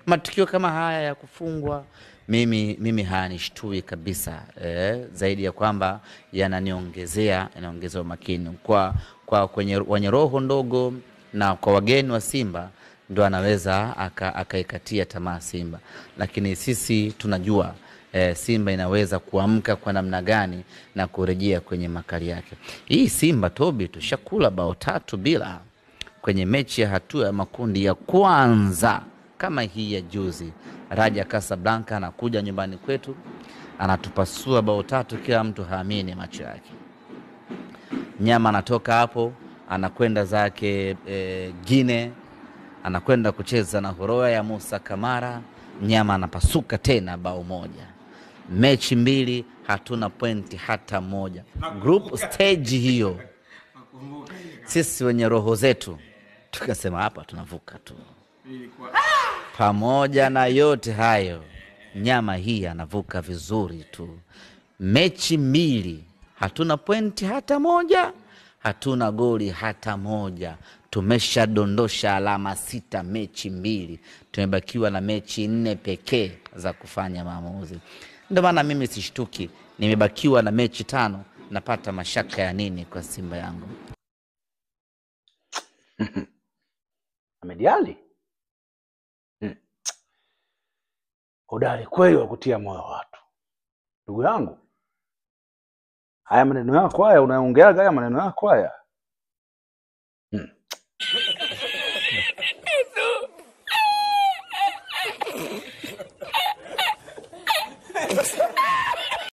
Matukio kama haya ya kufungwa mimi hayanishtui kabisa, zaidi ya kwamba yananiongezea, yanaongeza umakini kwa kwenye wenye roho ndogo na kwa wageni wa Simba ndo anaweza akaikatia tamaa Simba, lakini sisi tunajua Simba inaweza kuamka kwa namna gani na kurejea kwenye makali yake. Hii Simba Tobi tushakula bao 3-0 kwenye mechi ya hatua ya makundi ya kwanza kama hii ya juzi. Raja Casablanca anakuja nyumbani kwetu anatupasua bao 3, kila mtu haamini macho yake. Nyama anatoka hapo anakwenda zake Guinea, anakwenda kucheza na Horoya ya Musa Kamara, nyama anapasuka tena bao 1. Mechi 2 hatuna pointi hata moja. Group stage hiyo sisi wenye roho zetu tukasema hapa tunavuka tu. Pamoja na yote hayo, nyama hii anavuka vizuri tu. Mechi 2 hatuna pointi hata moja, hatuna goli hata moja. Tumeshadondosha alama 6 mechi 2. Tumebakiwa na mechi 4 pekee za kufanya maamuzi. Ndio maana mimi sishtuki, nimebakiwa na mechi 5, napata mashaka ya nini kwa Simba yangu? Ahmed Ally. Hodari kweli wa kutia moyo watu. Ndugu yangu, haya maneno yako haya unayoongeaga, haya maneno yako haya.